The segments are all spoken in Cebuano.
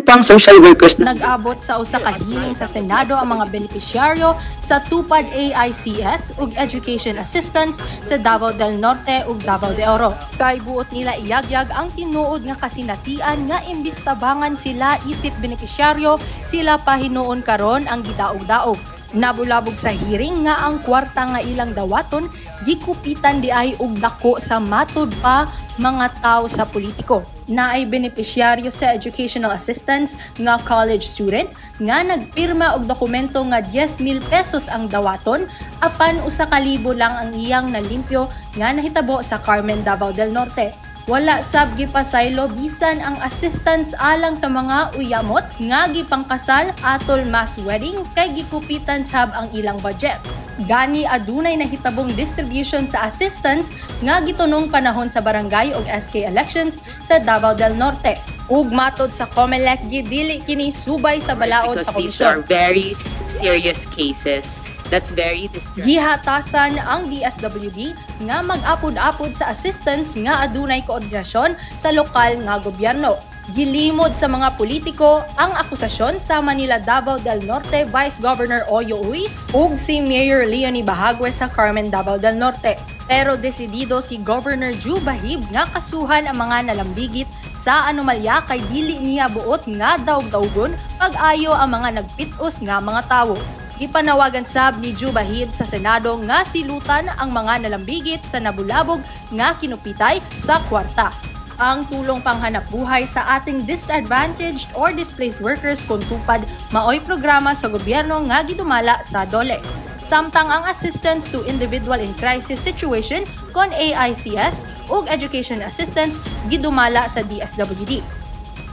Pang social workers na Nag-abot sa usa ka hearing sa Senado ang mga benepisyaryo sa Tupad AICS ug Education Assistance sa Davao del Norte ug Davao de Oro. Kay buot nila iyagyag ang tinuod nga kasinatian nga imbis tabangan sila isip benepisyaryo, sila pa hinuon karon ang gidaog-daog. Nabulabog sa hearing nga ang kwarta nga ilang dawaton gikupitan di ay og dako sa matud pa mga tao sa politiko. Naay benepisyaryo sa educational assistance nga college student nga nagpirma og dokumento nga 10,000 pesos ang dawaton, apan 1,000 lang ang iyang nalimpyo nga nahitabo sa Carmen, Davao del Norte. Wala sab gipasaylo bisan ang assistance alang sa mga uyamot nga gipangkasal atol mass wedding kay gikupitan sab ang ilang budget. Gani adunay nahitabong distribution sa assistance nga gitunong panahon sa barangay ug SK elections sa Davao del Norte. Ug matod sa COMELEC, gidili kini subay sa balaod because sa these are komisyon. Very serious cases. That's very distressing. Gihatasan ang DSWD nga mag-apod-apod sa assistance nga adunay koordinasyon sa lokal nga gobyerno. Gilimod sa mga politiko ang akusasyon sa Manila Davao del Norte Vice Governor Oyo Uy ug si Mayor Leonie Bahague sa Carmen, Davao del Norte. Pero desidido si Governor Jubahib nga kasuhan ang mga nalambigit sa anomalya kay dili niya buot nga daog-daugon pag-ayo ang mga nagpitos nga mga tawo. Gipanawagan sab ni Jubahib sa Senado nga silutan ang mga nalambigit sa nabulabog nga kinupitay sa kwarta. Ang tulong panghanap buhay sa ating disadvantaged or displaced workers kon Tupad maoy programa sa gobyerno nga gidumala sa DOLE. Samtang ang Assistance to Individual in Crisis Situation kon AICS ug Education Assistance gidumala sa DSWD.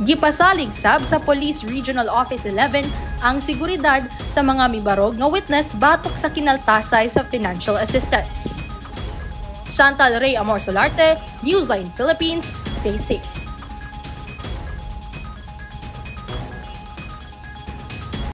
Gipasalig sab sa Police Regional Office 11 ang seguridad sa mga mibarog nga witness batok sa kinaltasay sa financial assistance. Chantal Ray Amor Solarte, Newsline Philippines, stay safe.